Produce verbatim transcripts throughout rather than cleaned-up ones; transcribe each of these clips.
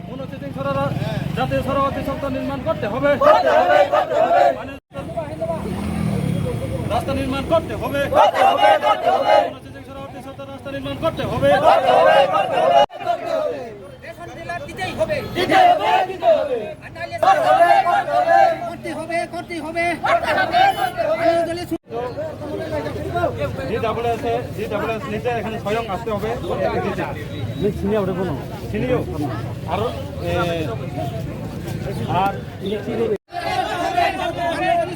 মনোচিচিং ছড়া রা-, জাতীয় সড়ক অতি সত্বর নির্মাণ করতে হবে। রাস্তা নির্মাণ করতে হবে। মনোচিচিং ছড়া অতি সত্বর রাস্তা নির্মাণ করতে হবে। রেশন ডিলার দিতেই হবে। দিতে হবে, দিতে হবে। আর নাইলে করতে হবে, করতে হবে। আমি বলি ডিডাব্লিউএস এ, ডিডাব্লিউএস নিচে এখানে স্বয়ং আসতে হবে। চিনিও। আরো, এ, আর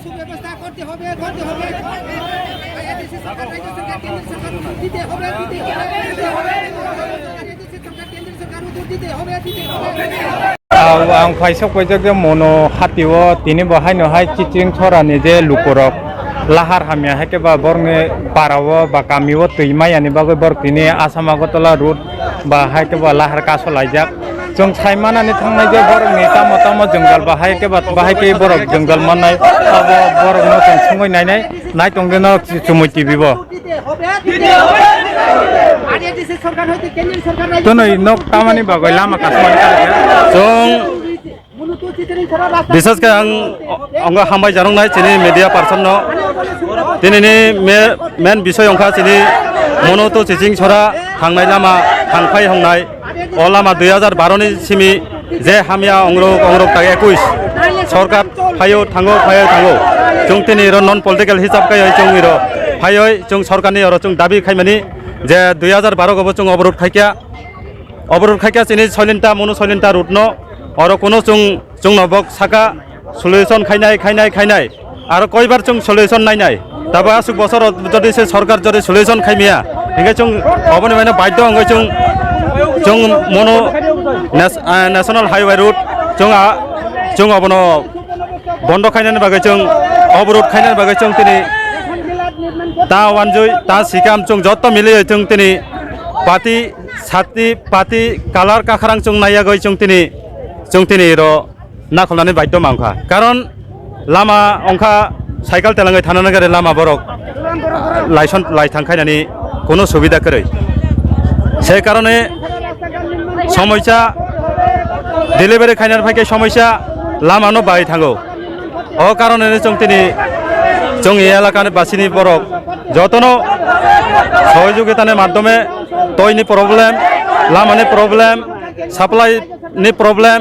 সুব্যবস্থা করতে হবে, করতে হবে। এডিসি সরকার, রাজ্য সরকার, কেন্দ্র সরকার দিতে হবে, দিতে হবে, দিতে হবে। এডিসি সরকার, কেন্দ্র সরকার উত্তর দিতে হবে, দিতে হবে। Ang, ang paisok paijak je mono hati o tini bo haino hai chichring chora ni je lukurok lahar hamya hai khe ba borok ni para o ba kami o twi maya ni bagwi borok tini Assam Agartala road ba hai khe ba lahar kaso laijak. Chwng sai manani thangnai je borok ni tamo tamo jwngjal ba hai khe ba, ba hai khe borok jwngjal mannai abo borok no chwng sungwi nainai nai tong de no chumui T V bo. দিতে হবে, দিতে হবে। আরএডিসি সরকার হইতে কেন্দ্রীয় সরকার রাজ্য Twnwi nok tamani bagwi lama kasmani kha. Chwng বিশেষ khe ang o-, ongo hambai jaroknai chini media person no. Tinini me-, main bisoi wngkha chini mono to chiching sora thangnai lama thangphai hongnai. O lama dui hajar baro ni simi je hamya ongrok, ongrok tak ekuis sorkar phaio thango, phaio thango. Chwng tini ro non political hisab kai chwng iro phaioi chwng sorkar ni oro chwng dabi khaimani je dui hajar baro go bo chwng oborot khaikya. Oborot khaikya chini soilinta, mono soilinta road no oro kuno chwng, chwng no bok saka solution khainai, khainai, khainai. Aro koibar chwng solution nainai. Tabo aswk bosor jodi se sorkar jodi solution khaimaya, hingke chwng oboni mane baidho wngwi chwng, chwng mono nas-, ah, national highway road chwng a, chwng obono bondo khainani bagwi chwng oborot khainani bagwi chwng tini ta wanjui ta sikam chwng jotto miliyoi chwng tini party sati party colour kakharang chwng naiyagwi chwng tini, chwng tini ro nakhulnani baidho mankha. Karon lama wngkha cycle telangwi thana nagari lama borok, ah, laison laithang khainani kuno subida kwrwi. Se karone somoisa delivery khainani phaikhe somoisa lama no bai thango. O karone chwng tini chwng elakani basini borok jotono sohojogitani maddhome toini problem, lamani problem, supply ni problem,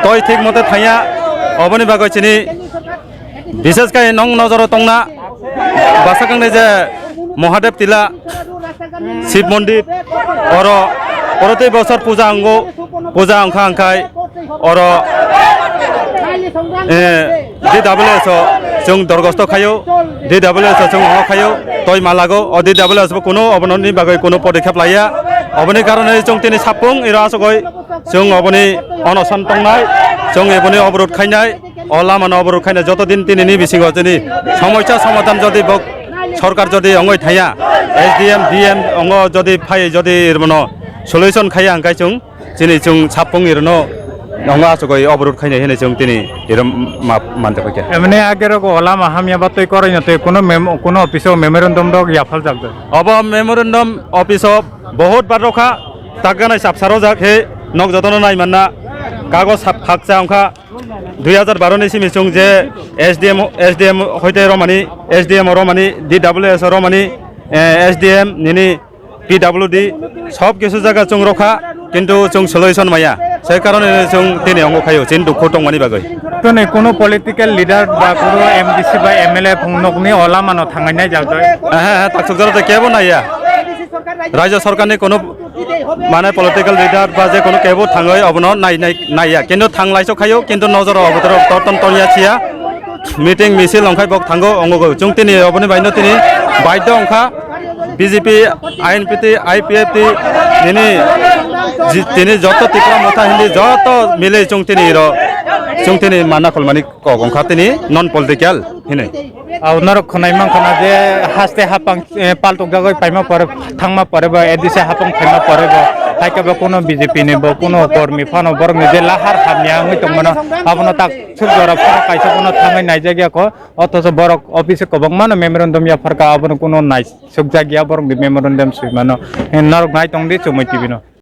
toi thik mote thangya, oboni bagwi chini bishesh kai nong nojoro tongna bwsakangni je Mahadev Tila Shiv Mondir oro proti bosor puja ango, puja wngkha wngkhai oro, eh, D W S o chwng dorgosto khaio, D W S o chwng omo khaio, toi malago, o D W S bo kuno obononi bagwi kuno podikkhep laiya, oboni karone chwng tini sapung iro asogoi. Chwng oboni onoson tongnai, chwng eboni oborot khainai, o lamano oborot khainai joto din tinini bisingo chini somoisa somadhan jodi bok sorkar jodi ongoi thaya, S D M, D M ongo jodi phai jodi rwmano solution khaya hwnkhe chwng chini chwng sapung irono ongo achugoi oborot khainai hinwi chwng tini iro ma manjakha khe. Emne agerok o lama hamya ba twi koroi no twi kuno mem-, kuno office o memorandum rok yaphal jak de. Obo memorandum office o Bohut bar rokha, takganai chapsa rojak he nok jotono nai manna. Kagoj sap khakcha wngkha dui hajar baro ni simi chwng je S D M, S D M hoite romani, S D M o romani, D W S o romani, eh, S D M nini P W D sob kisu jaga chwng rokha, kintu chwng solution maya. Se karone chwng tini ongo khayo, chini dukhu tongmani bagwi. Toni kuno political leader ba kuno M D C ba M L A phungnokni o lamano thangnai nai jak jai. Aha, aha, taksuk jora de kebo naiya. Rajya sarkarni kuno mane political leader ba je kuno kebo thangwi obono nai, nai, naiya. Kintu thanglaiso khayo, kintu nojoro obotorok torton tonya siya. Meeting misil ongkhai bok thango ongo go. Chwng tini oboni baino tini baidho ongkha. B J P, I N P T, I P F T, nini ji-, tini joto Tipra Motha hindi joto mili chwng tini ro Chwng tini mana kolmani kok wngkha tini non political hinwi. Au norok khwnai mankha na je haste hapang, eh, paltok jagoi paima pore, thangma pore bo A D C hapang phaima pore bo, hai khe bo kuno B J P ni bo kuno kormi phano borok ni je lahar hamya wngwi tongmano, abono tak suk jora phano kaisa bono thangwi naijak ya kho, othocho borok office o kwbangma no memorandum yapharkha, abono kuno naisukjak ya borok ni memorandum swimano. Eh, norok nai tong di Chumui T V no.